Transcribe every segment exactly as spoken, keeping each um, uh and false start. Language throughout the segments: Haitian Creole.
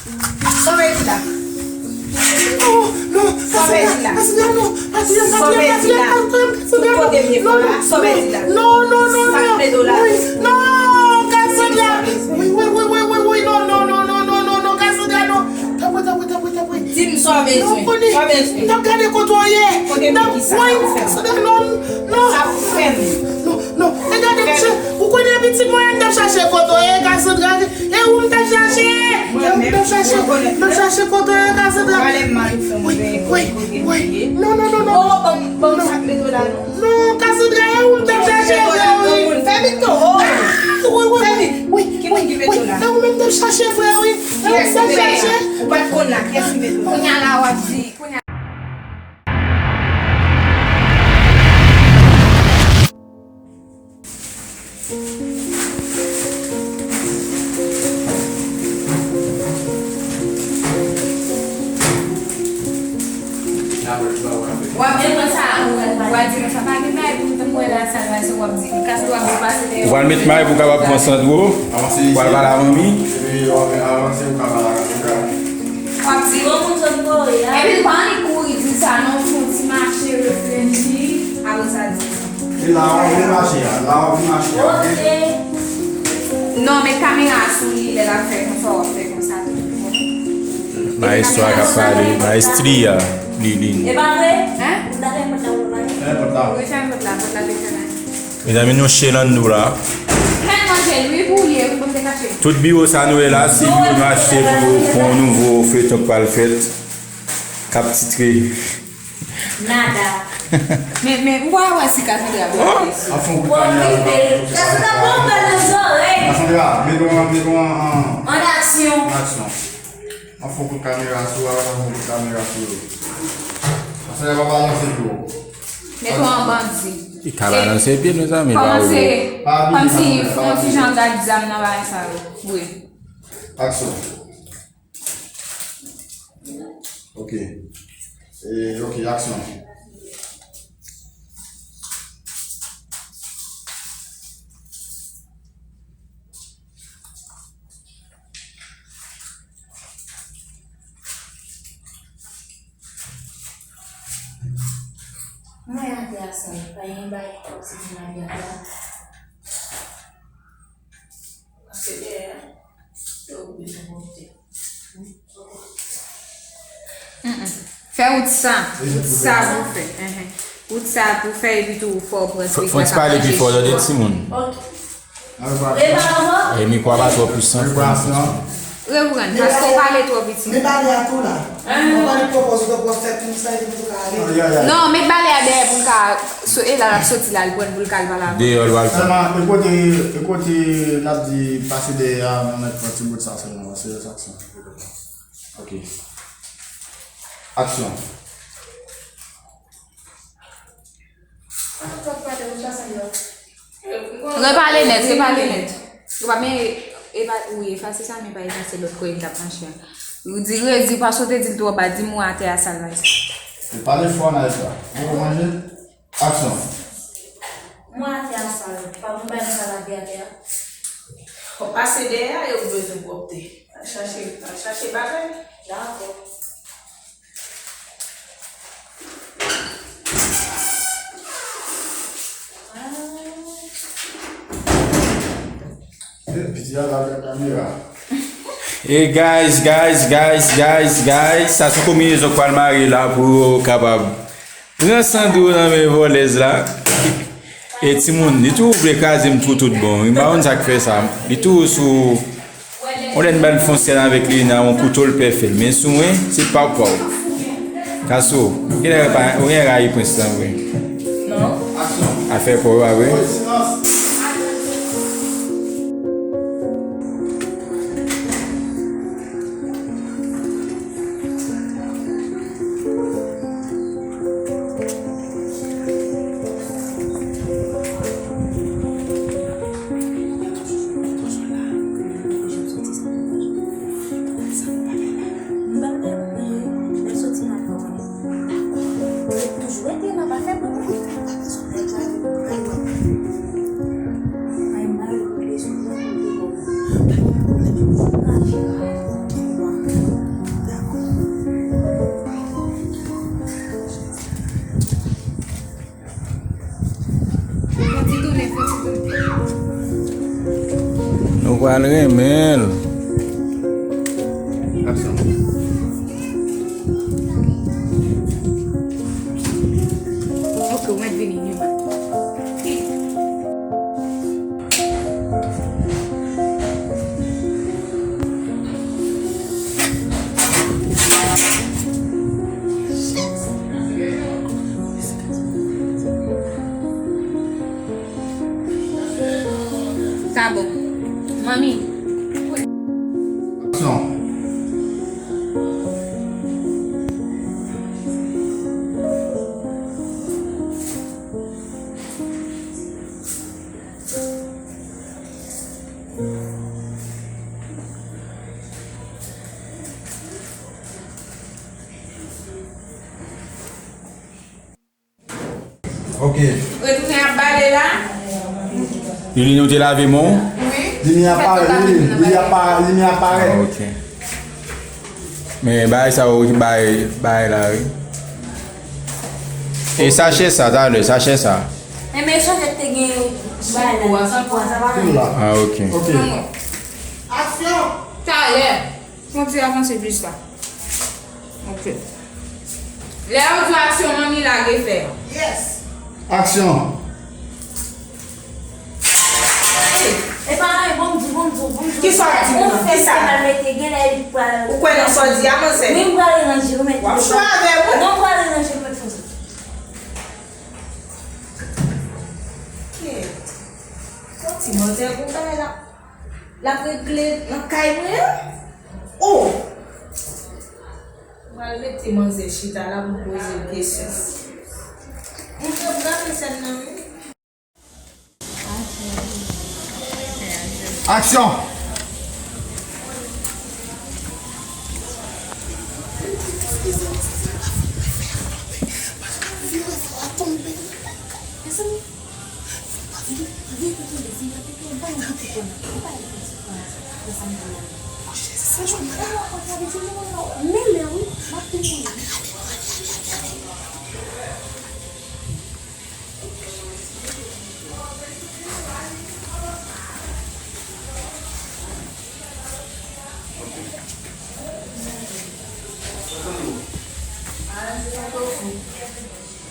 Sa w vle di la? Non, non, Cassandra, Cassandra, non. Patrick, Patrick, Patrick, Patrick, Cassandra, non. Kote m ye fò la? Sa w vle di la? Non, non, non, non. Sa k mete w la? Non, Cassandra. Wi, wi, wi, non, non, Cassandra, non. Tanpri, tanpri, tanpri, tanpri. Di m sa w bezwen. Sa w bezwen. M t ap gade kote w ye. Kote m ki sa? Sa pou fè m. Cassandra, non, non. Sa pou fè m. Non, non. E gade, ou konnen pitit mwen, m t ap chache kote w ye, Cassandra. E ou m t ap chache. E ou m t ap chache. M t ap chache kote w ye, Cassandra. Wi, wi, wi. Non, non, non, non. Non, Cassandra, e ou m t ap chache, vre, wi. Fè vit non. Wi, wi, wi. Wi, e ou menm m t ap chache, vre, wi. E ou m t ap chache. Ou pa t konn la, kiyès ki mete w la? Kounye a la, w ap di. W ap di konsa, w ap di konsa, pa gen bagay pou m tankou wè la, sa l pase, w ap di, kas w ap di pase dèyè. Ou pral met may pou w kapab pran Sandro, w al pale a manmi. Epi w ap avanse, ou ka pale a Cassandra. W ap di, bon, moun zòn Kore a. Epi l pa annik kouri di sa, non, fè yon ti mache, reflechi, apre sa di. E la w ap vin mache a, la w ap vin mache a, oke? Non, met kamera sou li, lè l ap fè konsa, w ap fè konsa tou. Maestro a k ap pale, maestria, li, li. E pa vre? Hein? Ou ta fè pòt la pou mwen? Fè pòt la. Wi, fè pòt la, pòt la te fèmen. Mezanmi, nou chè nan nou la. Fè manje l, wi, pou li, wi, pou m te kache. Tout biwo sa nou wè la, se biwo nou achte pou, pou yon nouvo feyton k pral fèt. K ap titre Nada. Men, men, m pa wè si Cassandra ap gade. Ap fè yon kout kamera. Cassandra, pran w bal nan zòrèy. Cassandra, met w an, met w an, an aksyon. An aksyon. Ap fè yon kout kamera sou, ap fè yon kout kamera sou yo. Cassandra pa balanse pye w. Met w an bandi. Li ka balanse pye, mezanmi, pa ou. Kòmanse, kòmsi fè yon ti jan gad zam nan bagay sa yo. Wi. Aksyon. Ok. E, ok, aksyon. Mwen atè a sal, pa gen bagay kòmsi di m atè a. Paske dèyè a, yo bezwen monte. Mm, mm. Fè wout sa. Wout sa pou fè. Enhen. Wout sa pou fè epi tou fò w pran. Fò, fò ti pale pi fò, tande timoun. Ok. E mikwo a pa twò pwisan. Reprann, paske w pale twò piti. Men bale a tou la. Ou pa li pwopoze w pran fè tou sa epi pou ka ale. Non, met bale a dèyè pou l ka so-, e la l ap soti la, l pran pou l ka al pale avè w. Deyò l pral pran. Sèlman, e kote, e kote n ap di pase dèyè a, nou mèt pran ti bout sa sèlman, se sa k sanble. Ok. Aksyon. Repale nèt, repale nèt. Ou pa men, epa-, wi, efase sa, men pa efase lòt kote m t ap mache a. Ou di, redi, paske w te di l twò ba, di m ou atè a sal la. Pale fò nan sa. Ou manje? Aksyon. Mwen atè a sal, pa mwen bay mwen sa lave atè a. Fò pase dèyè a, yo bezwen pwòpte. Al chache, al chache bagay. Dakò. E guys, guys, guys, guys, guys, sa se yon konbinezon k pral mare la pou yo kapab pran Sandro nan men vòlèz la. E timoun, li toujou vle kraze m tou tout bon. M pa konn sa k fè sa. Li toujou sou Yon lè n ba l fon sèl avèk li nan yon kouto l pè fè l. Men sou mwen, se paw paw. Kaso, ou genlè pa, ou genlè rayi prens lan vre. Non. Afè pa w a vre. Pral renmen l. Aksyon. Ok, ou mèt vini, Newman. Sa bon. Manmi. Aksyon. Ok. Retounen ap bale la. Lili, ou te lave men w? Wi. Limyè ap parèt, wi. Limyè ap pa-, limyè ap parèt. Ah, ok. Men bagay sa yo ki bay, bay la, wi. E sachè sa, talè, sachè sa. Enben, sachè te gen bagay la, ti pwa, sa pa gen. Ah, ok. Ok. Aksyon! Talè. Fon ti avanse plis la. Ok. Lè yo di aksyon, manmi lage fè. Yes. Aksyon. E pa anyen, bon, m di, bon, m di, bon, m di. Kisa w di menm? Kisa? Ou kwè nan sa w di a, manzè? Wi, m pral ranje, remèt. W ap chwa avè mwen? Non, m pral ranje, remèt fon sa. Kèt. Yon ti manzè pou bagay la. L ap regle nan kay mwen an? Oh! Mwen al mete manzè chita la pou poze l kesyon. Monchè, m gate sèn nan, wi. Aksyon!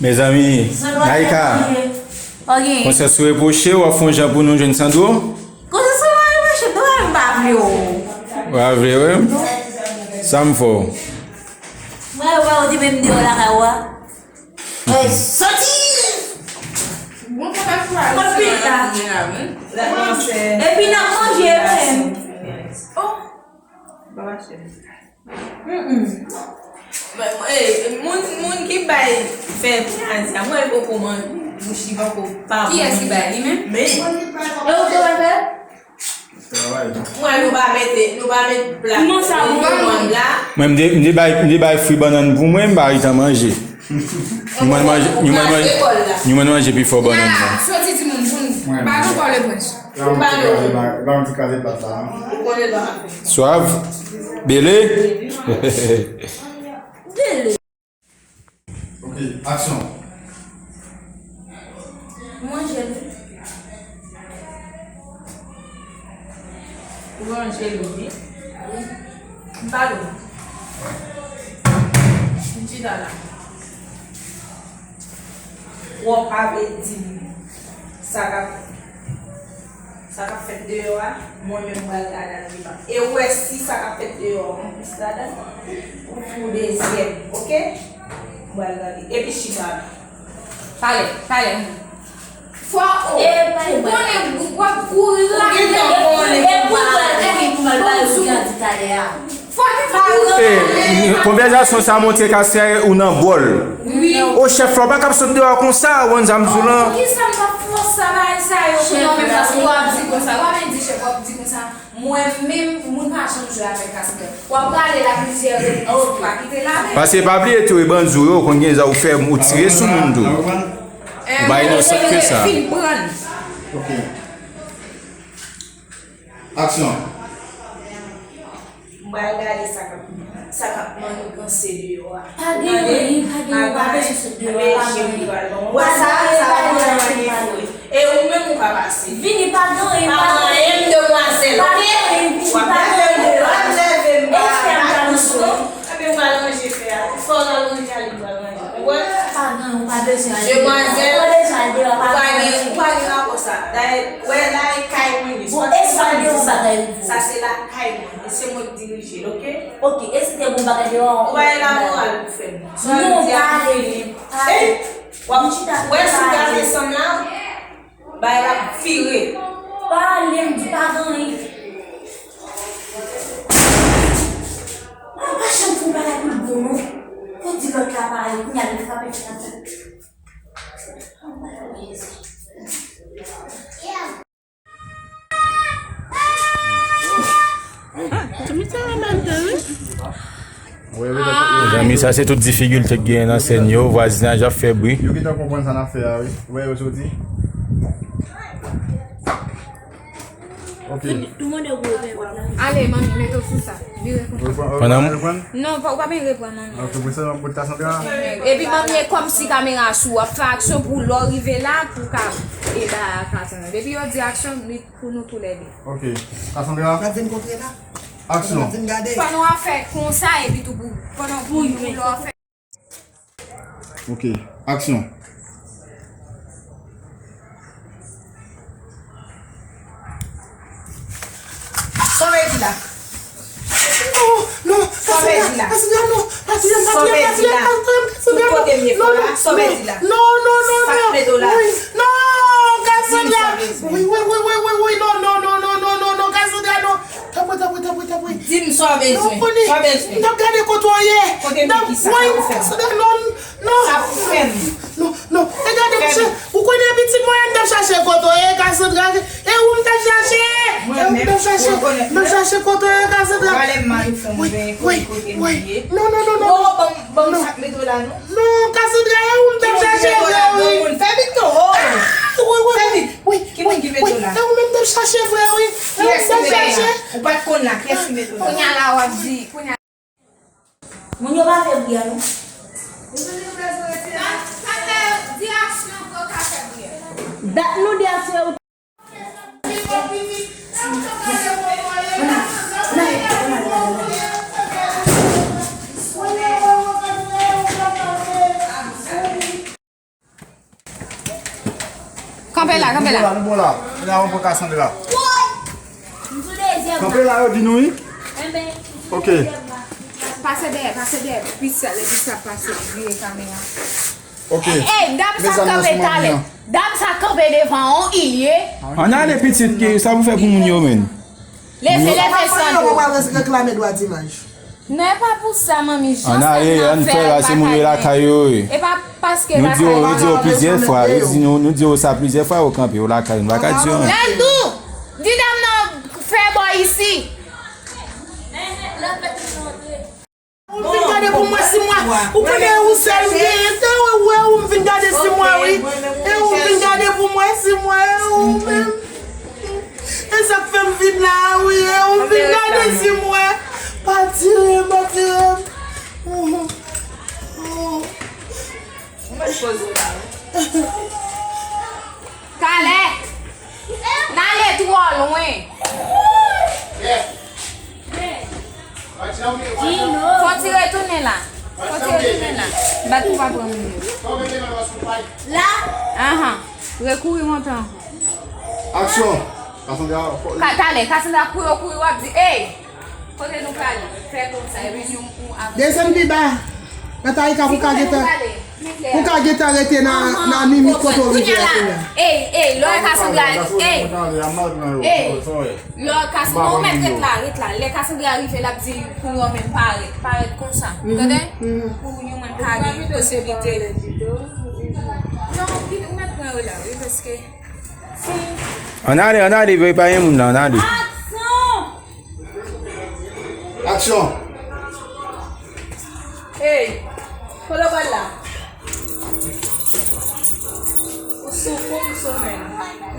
Mezanmi, Naïka, konsyans ou repwoche w, w ap fè yon jan pou nou jwenn Sandro? Konsyans ou pa repwoche m, nou pa vle w. Ou pa vle, wi? Sa m fè w? Mwen, wè, ou te menm deyò lakay ou a. Ey, soti! Bon, konn pit la. Epi n ap manje, men. Oh. Ba mache. Mm-mm. Mwen, mwen, eh, moun, moun ki bay fè pyazi a, mwen poko manje, bouch li poko pa bon. Kiyès ki bay li menm? Men. E ou te bay fè? Mwen, nou pa mete, nou pa met plat. Kouman sa, mwen? Mwen, m te, m te bay, m te bay fri bannann pou mwen, m pa gentan manje. Newman manje, Newman manje, Newman manje pi fò bannann nan. Soti timoun, pou n pa gen kò le prince. Ba m ti kraze, ba, ba m ti kraze plat la. Swav. Bele. Bele. Ok, aksyon. Mwen jele. Ou manje lou, wi. M pa lou. M chita la. Ou pa vle di m sa k ap, sa k ap fèt deyò a, mwen menm m pral gade ak Viva. E ou wè si sa k ap fèt deyò a, ou plis ladan, ou fè yon dezyèm, oke? M pral gade. Epi chita la. Pale, pale. Fò ou, ou konnen w ap kouri rale. Ou gentan konnen. Epi pou m al pale ou te di talè a. Fò ou gentan kouri rale. E, konvèsasyon sa montre Kastè ou nan bòl. Wi. O chèf la, ou pa kab sot deyò konsa, ou konn sa m di w lan. Poukisa m t ap fè w sa, bagay sa yo, pou nou menm, paske w ap di konsa, w ap di chèf, w ap di konsa. Mwen menm, moun pa janm jwe avèk Kastè. W ap rale la plizyè repons, ou pa kite l ale. Paske pa bliye tou, e bandi w yo, konn gen zam ou fè, ou tire sou moun tou. Ou pa inosan ke sa. Fin pran. Ok. Aksyon. M pral gade sa k ap, sa k ap maniganse deyò a. Pa gen anyen, pa gen anyen, pa bezwen sot deyò a, pa gen anyen. Wè sa, sa pa gen anyen vre. E ou menm ou pa pase. Vini pa gen anyen, pa gen anyen, demwazèl, oke? W ap leve m, w ap leve m, pa, pa doucement. Ebyen, ou al ranje fè a. Fò w al ranje a, li pral ranje. Ou wè? Pa gen, ou pa bezwen al deyò. Demwazèl, ou pa gen, ou pa gen rapò sa. Dayè, wè la, e kay mwen ye. Bon, e sa l gen yon bagay pou ou. Sa se lakay mwen. E se mwen k dirije l, oke? Oke, e si te gen yon bagay deyò, ou pa gen lamoral pou fè m. Non, pale, pale. W ap wè si w gade sanm la, bay la ap vire. Pale, m di pa gen anyen. Ah, pa janm fè yon bagay pou l bon, non. Fò di lòt la pale, kounye a li frape fè nan tèt. Mezanmi, sa se tout difikilte k genyen nan sèn yo, vwazinaj ap fè bri. Yo gentan konprann sa n ap fè a, wi. Wè yo soti. Ok. Ale, manmi, mete w sou sa. Li reprann. Pandan m- Non, pa, ou pa bezwen reprann, manmi. Ok, pou sa, pou Cassandra. Epi, manmi, e kòmsi kamera sou, w ap fè aksyon pou lè w rive la, pou w ka, e ba Cassandra. Depi yo di aksyon, li pou nou toulède. Ok. Cassandra? N ap vin kontre la. Aksyon. N ap vin gade. Pandan w ap fè konsa, epi tou pou, pandan pou, pou lè w ap fè. Ok. Aksyon. Sa w vle di la? Non, non, Cassandra, Cassandra, non. Patricia, Patricia, Patricia, Cassandra, non, non, non, non, non, non, Cassandra. Wi, wi, wi, non, non, non, Cassandra, non. Tanpri, tanpri, tanpri, tanpri. Di m sa w bezwen. Sa w bezwen. M t ap gade kote w ye. Kote m ki sa? Sa pou fè m? Cassandra, non, non. Sa pou fè m? Non, non. E gade, monchè, ou konnen pitit mwen an, m t ap chache kote w ye, Cassandra. E ou m t ap chache? E ou m t ap chache? M t ap chache kote w ye, Cassandra. Wi, wi, wi. Non, non, non, non, non. Ban m, ban m sa k mete w la, non. Non, Cassandra, e ou m t ap chache vre, wi. Fè vit non. Wi, wi, wi, wi. E ou menm m t ap chache vre, wi. E ou m t ap chache. Ou pa t konn la, kiyès ki mete w la? Kounye a la, w ap di, kounye a. Moun yo pa fè bri a, non. Sa, sa fè di aksyon pou yo ka fè bri a. Dat nou di aksyon yo. Kanpe la, kanpe la. Nou bon la, nou bon la. Kounye a w pran Cassandra. Kanpe la, yo di nou wi. Ok. Pase dèyè, pase dèyè. Pis, lè pis la pase, vire kamera. Ok. Ey, dam sa kanpe talè. Dam sa kanpe devan w, ilye. Ann ale pitit, ki sa pou fè pou moun yo menm? Leve, leve, Sandro. Yo pa pral reklame dwa dimaj. Non, e pa pou sa, manmi. Ann ale, ann fè bagay se moun yo lakay yo, wi. E pa paske nou di yo, nou di yo plizyè fwa, yo di nou, nou di yo sa plizyè fwa, yo kanpe, yo lakay, nou pa ka di yo anyen. Landou, di dam nan fè bò isi. Ou vin gade pou mwen si mwen, ou konnen ou sèl ou genyen, te wè ou vin gade si mwen, wi. E ou vin gade pou mwen si mwen, e ou menm. E sa k fè m vin la a, wi, e ou vin gade si mwen. Pa tire m, pa tire m. Ou mèt poze w la, wi. Talè, n ale twò lwen. Fò ti retounen la. Fò ti retounen la. Bat pou pa pran moun yo. La? Ahan. Rekouri monte ankò. Aksyon. Cassandra, fò- Ka-, talè, Cassandra kouri, kouri, w ap di, ey! Kote nou prale? Fè konsa, epi nou ou ap- Desann pi ba. Natalika, pou ka gentan, pou ka gentan rete nan, nan mimik kote w rive a kounye a. Ey, ey, lè Cassandra, ey, ey, lè Cassandra, ou mèt ret la, ret la. Lè Cassandra rive, l ap di pou yo menm parèt, parèt konsa. Tande? Pou yo menm ka gen posiblite. Non, ou mèt pran yo la, wi, paske si. Ann ale, ann ale, pa gen moun la, ann ale. Aksyon! Aksyon! Ey, kote w pral la? Ou sou kou, ou sou men.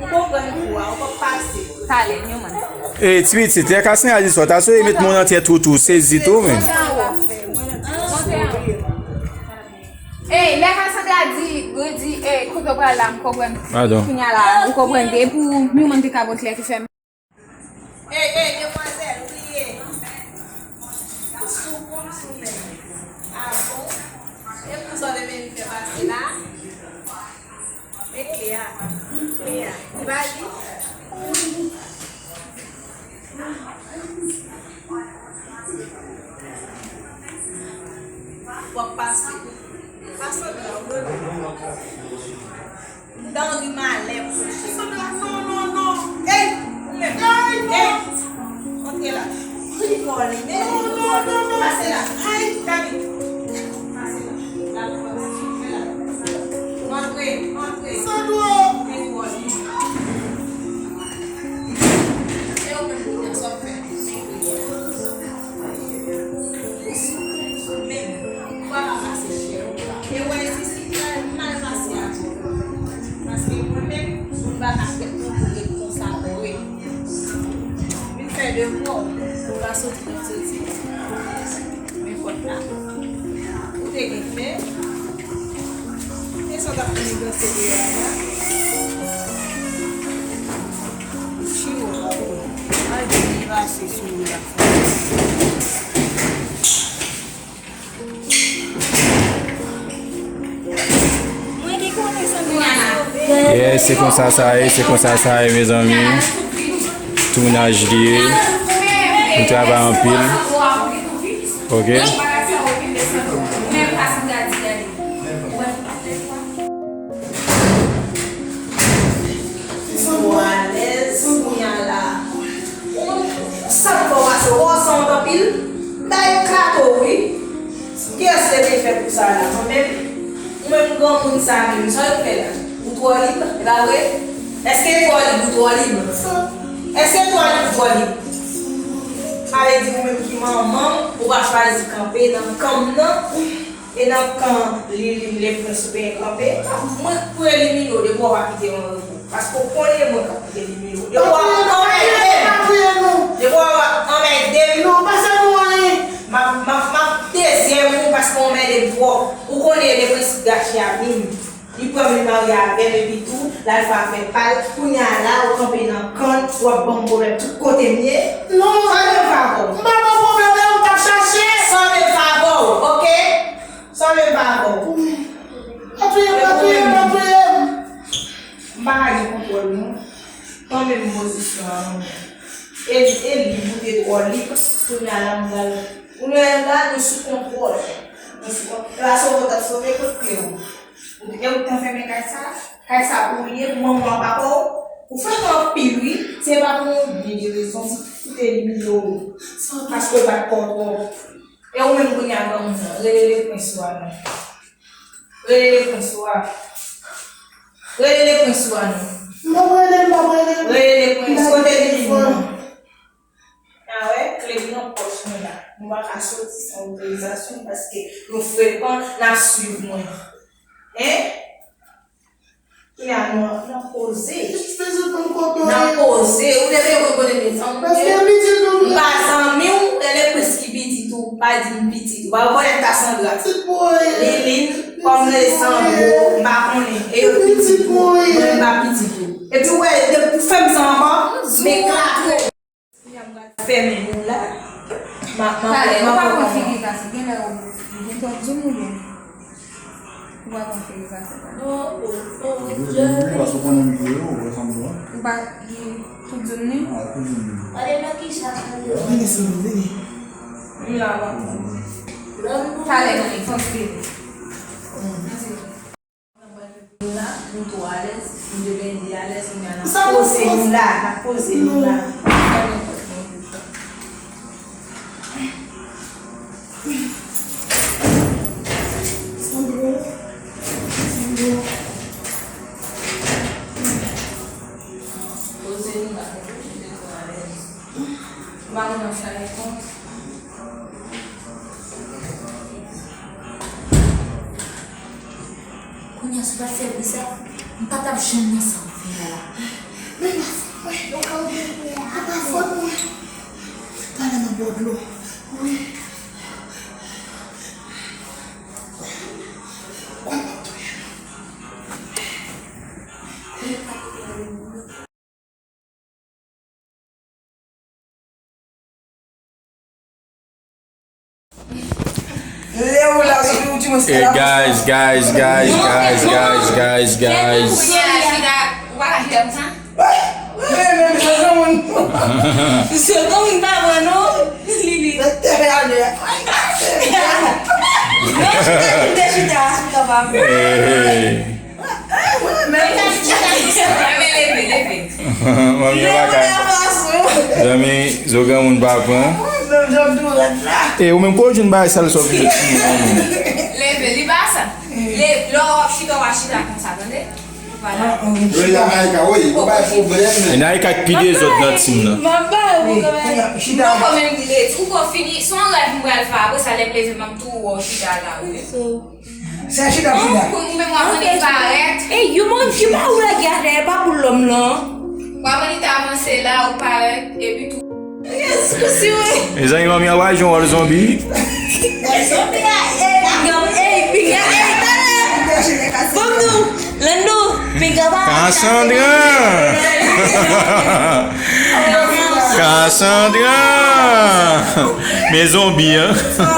Ou konprann kou a, ou p ap pase. Talè, Newman. Ey, ti pitit, lè Cassandra di sa, w ta swe met men w nan tèt ou tou, sezi tou, men. Monte anwo. Monte anwo. Ey, lè Cassandra di, Redi, e, kote w pral la, m konprann. Padon. Kounye a la, ou konprann, e pou yon moun te ka ba w klè ki fèmen. Ey, ey, demwazèl, ou bliye. Sou kont sou men. A bon? E pou sa w te vin fè pase la? Men kle a. Kle a. Li pa li? W ap pase. Pase la, ou wè. Bouda w ri malè pou cheri. Sandra, non, non, non. Ey, ou menm. Ey, antre la. Li vòlè, men li vòlè. Pase la. Ay, Gaby. Pase la. La, fè la. Antre, antre. Sandra. Li vòlè. E ou menm, kounye a, sa w ap fè? Men, ou pa ka pase chè. E wè, si, si, mal pase a. Paske mwen menm, m pa ka fè pou ret konsa vre. Vin fè devwa w, ou pa soti, m ap soti. Men pòt la. Ou te gen fè. E sa w t ap maniganse deyò a la? Chiwo, pa pou. Al di li pase sou ou la. Yes, se konsa sa ye, se konsa sa ye, mezanmi. Tounaj li ye. Nou travay anpil. Ok. Ou alèz, kounye a la. Ou, sa k fè w pase, ou sanwont anpil? Bay eklate w, wi. Kiyès te vle fè kou sa la, mwen menm? Ou menm granmoun sa menm, sa w fè la? Ou twò lib, e pa vre? Èske twò lib, ou twò lib? Èske twò lib, ou twò lib? Sa vle di ou menm ki manman m, ou pa chwazi kanpe nan kan m nan? E nan kan Liline Leprens ou te kanpe, mwen k pou elimine w depi w pa kite m an repo. Paske w konnen mwen k ap elimine w. Depi w ap anmède m. Depi w ap anmède m. Non, pa fè nou anyen. M ap, m ap, m ap dezyèm ou paske w anmède m twòp. Ou konnen Leprens gache a vin. Li pran vin marye avè m epi tou, l al fè afè pa l. Kounye a la, ou kanpe nan kan, w ap ban m pwoblèm tout kote m ye. Non. Sa menm pa bon. M pa ban w pwoblèm, e ou t ap chache. Sa menm pa bon, ok? Sa menm pa bon. Pa touye m, pa touye m, pa touye m. M pa ka gen kontwòl nou. Nan menm pozisyon an, non. E, e li, ou te twò lib, kounye a la, m pral. Kounye a la, nou sou kontwòl. Nou sou kontwòl. E pa sove w t ap sove, kot kle w? Ou te, ou te fèmen kay sa? Kay sa pou ou ye, manman w, papa w? Ou fèmen anpil, wi. Se pa pou yon byen de rezon, se pou te elimine w. Paske w bat kò w twòp. E ou menm kounye a granmoun nan, rele Leprens ou a non. Rele Leprens ou a. Rele Leprens ou a non. M p ap rele l, m p ap rele l. Rele Leprens, kote li menm non? A wè, kle m nan pòch mwen la. Nou pa ka soti san otorizasyon paske nou frekan, n ap swiv mwen. Hein? Kounye a nou, n ap poze. N ap poze. Ou te vle mwen konnen de zanmi w. Paske pitit ou. M pa zanmi w, e Leprens ki pitit ou, pa di m pitit ou. Pa rekonèt Cassandra. Pitit mwen ye. Liline, kòm le san gwo, m pa konnen. E yo pitit ou. Mwen m pa pitit ou. Epi w wè, depi w fè m sa ankò, m eklate w. Fèmen nou la. Ma, ma, talè, ma, ou pa pran figi kase. Genlè ou gen twòp zoom oubyen? Ou pa pran figi kase. Oh, oh, oh, Jerry. Paske ou konnen m tou yo, ou wè sa m di w. Ou pa gen tout zoom ni? Ah, tout zoom ni. Gade nan ki sa sa ye. Vini sou nou, vini. M la, pa. Talè, mwen, fòk vini. Mèsi. Nan bann la, nou twò alèz, nou te byen alèz, kounye a n ap poze nou la, n ap poze nou la. Sandro, Sandro. Poze nou la, nou te twò alèz. Ou pa konn ap chaje kont. Kounye a, si w pa t fè bri sa, m pa t ap janm nan sa w fè a la. Men pa fòt mwen, men pa fòt mwen. Talè m ap ba w dlo. Wi. Kòman w ap touye nou? Lè ou la, ou di mwen se la. Guys, guys, guys, guys, guys, guys, guys. Kounye a, Chita, ou pa ka chita konsa? Mwen menm, se granmoun. Se granmoun pa bon, non. Lili. Mwen te fè ale. Non, Chita, Chita, Chita pa bon. Hey. Manmi yo pa ka. Zanmi, zo granmoun pa pran. E ou menm, kou w jwenn bagay sal sa w vin met sou mwen. Leve, li pa sa. Lè w ap chita, w a chita konsa, tande? Vwala. Wi, la Ayika, wi, ou bay pwoblèm. E Ayika k pi dezòd nan team nan. M ap ba ou kanmenm. Ou poko menm leve, ou poko fini. Se yon rèv m pral fè, apre sa, lè m leve, m ap tou wè w chita la, wi. Se chita, chita. Ou menm w ap vin parèt. Ey, yon moun ki pa ou lage atè, e pa pou lòm lan. W ap vin avanse la, ou parèt, epi tou. Yes, wi. Mezanmi, manmi an pa jwe wòl zonbi. Zonbi a, ey, piga, ey, piga, ey, talè. Bon, nou, Lando, piga pa. Cassandra! Cassandra! Men zonbi, an. Lè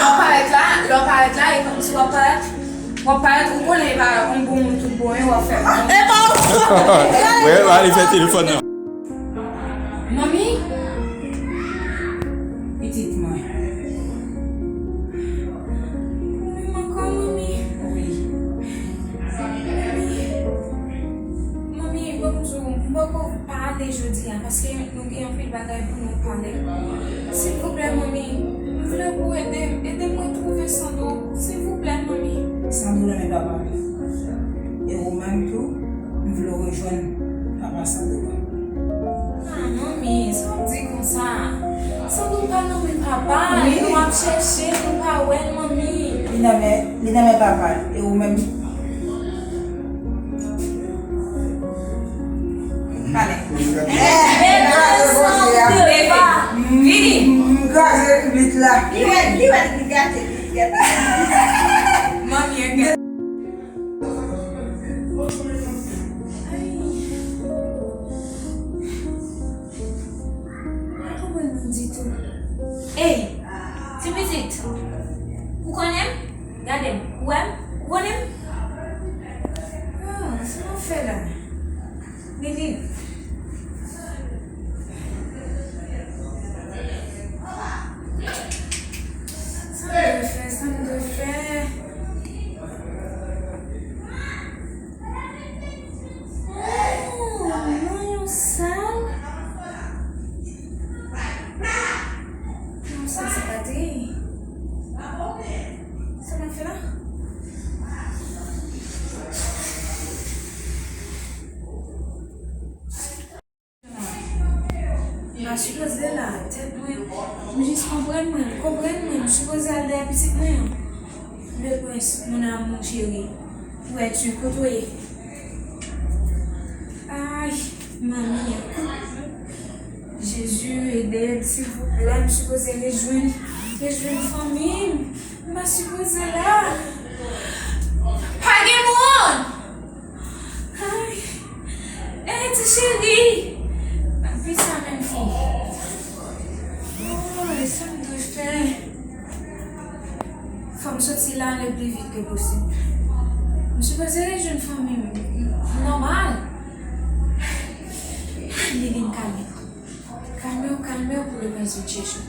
w parèt la, lè w parèt la, e kòmsi w ap parèt, w ap parèt, ou konnen e pa yon bon moun tout bon, e w ap fè. E pa w. Wè, w ale fè telefòn nan. Manmi? Pitit mwen. Ou menm ankò, manmi? Wi. Manmi, manmi, ban m di w, m poko pale jodi a, paske nou gen anpil bagay pou nou pale. Silvouplè, manmi, m vle pou w ede m, ede m retwouve Sandro. Silvouplè, manmi. Sandro renmen papa l. E ou menm tou, m vle w rejwenn papa Sandro a. Ah, manmi, sa w di konsa? Sandro pa nan men papa l, wi. Nou ap chèche, nou pa wè l, manmi. Li nan men, li nan men papa l. E ou menm? Pale. Vini. M kraze repiblik la. Li wè, li wè, li gate, li gate. Manmi, Pa konprann mwen ditou. Ey, ti pitit, ou konnen m? Gade m, ou wè m? Ou konnen m? Ah, sa w ap fè la? Lili. Sa m dwe fè? Sa m dwe fè? Oh, nan yon sal? Nan yon sal, se pa te. Sa m ap fè la? M pa sipoze la, tèt mwen, m jis konprann mwen, konprann mwen, m sipoze al dèyè pitit mwen an. Le prince, mon amour chéri, où es-tu, kote w ye? Ay, manmi, kout. Jezi, ede m, silvouplè, m sipoze rejwenn, rejwenn fanmi m. M pa sipoze la. Pa gen moun! Ay, eh, ti cheri! Pi sa menm fi. Oh, e sa m dwe fè? Fò m soti la le pli vit ke posib. M sipoze rejwenn fanmi m, m, nòmal. Ay, Lili, kalme w. Kalme w, kalme w pou le prince de Chechou.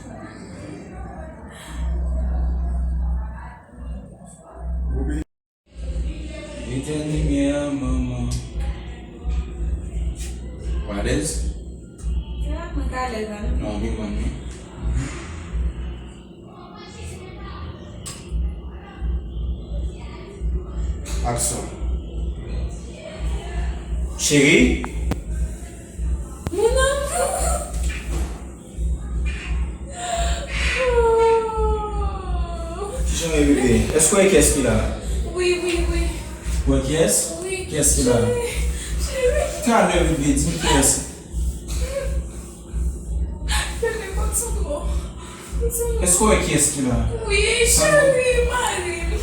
Etèn limyè a, manman. Ou alèz? Ya, mwen t alèz, wi. Non, wi, manmi. Aksyon. Cheri? Mon amour. Kijan e bebe? Èske w wè kiyès ki la? Wi, wi, wi. Ou wè kiyès? Wi. Kiyès ki la? Cheri, cheri. Talè bebe, di m kiyès. Bebe, kot Sandro? Èske w wè kiyès ki la? Wi, cheri, mari m.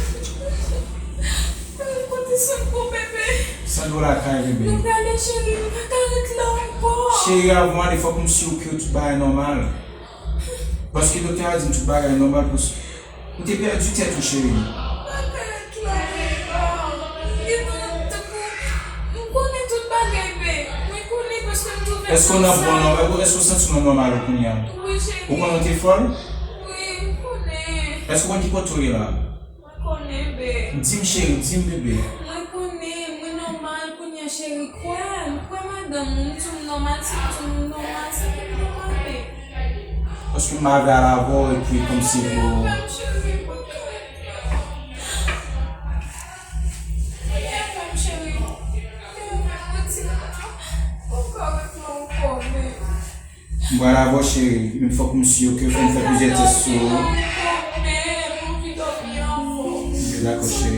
Kote Sandro, bebe? Sandro lakay, bebe. Nou prale, cheri, nou pa ka ret la ankò. Cheri, avan w ale, fòk m si ke tout bagay nòmal. Paske doktè a di m tout bagay nòmal pou s-, Ou te pèdi tèt ou, cheri. Bagay klè, oh. Li pa tankou, m konnen tout bagay, be. Mwen konnen paske m twouve. Èske w nan bon nan? Èske w santi w nan nòmal ou kounye a? Wi, cheri. Ou konnen w te fòl? Wi, m konnen. Èske w konn ki kote w ye la? Mwen konnen, be. Di m, cheri, di m, bebe. Mwen konnen, mwen nòmal kounye a, cheri. Kwè m, kwè madanm ou, m di w m nòmal, si m di w m nòmal, se ke m nòmal, be. Paske m pa vle al avè w epi kòmsi pou. Fè m, cheri, mwen ka. Fè m, cheri. Fè m, mwen di m pa ka ret la ankò, be. M pral avè w, cheri, men fòk m si ke fò m fè plizyè tès sou ou. Mwen anvi dòmi ankò. Dakò, cheri.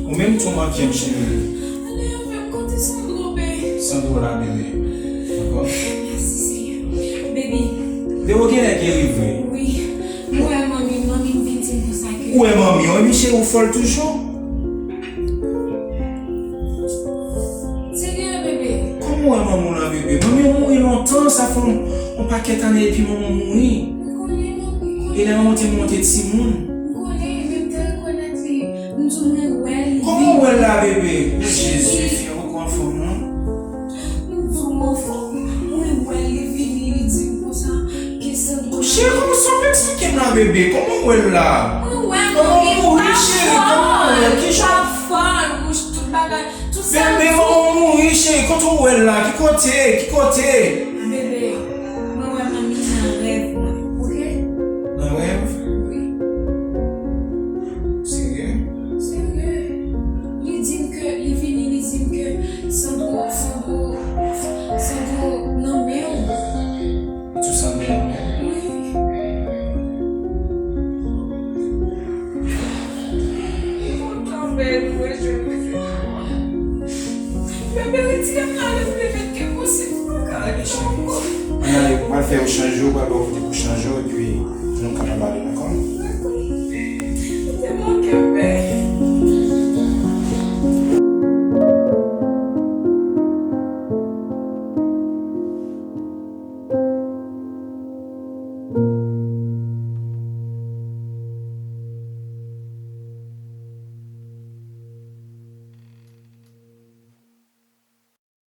Ou menm tou manke m, cheri. Sandro la, bebe. Dakò? Mèsi, Seyè. Baby. Dewo genlè geri vre. Wi. Mwen wè manmi, manmi m vin di m konsa ke. Ou wè manmi w, epi cheri, ou fòl toujou. Serye, bebe. Kòman w wè manman w la, bebe? Manmi w mouri lontan, sa fè yon, yon pakèt ane epi manman w mouri. M konnen, manmi, m konnen. E lè manman w te mouri, w te timoun. M konnen, men m te rekonèt li. M di w mwen wè l, li vini. Kòman w wè l la, bebe? O Jezi, fè yon gwo anfòm, non? M di w m anfòm. Mwen wè l, li vini, li di m konsa ke Sandro. Cheri, kòman sa w ap eksplike m la, bebe? Kòman w wè l la? Mwen wè l, manmi, m pa fòl. Manman w mouri, cheri, kòman w wè l? Ki jan? M pa fòl, bouch, tout sa m di. Bebe, manman w mouri, cheri, kote w wè l la? Ki kote? Ki kote? Bebe, mwen wè manmi nan rèv mwen, oke? Nan rèv? Wi. Serye? Serye. Li di m ke, li vini, li di m ke Sandro, Sandro, Sandro nan men w. Li di w Sandro nan men w? Wi. Kontan bèl mwen jwenn mwen. Bebe, retire m nan lè m te mèt ke posib mwen ka ale ankò. Ann ale, m pral fè w chanje, w pral ba w kote pou chanje w, epi nou kapab ale, dakò?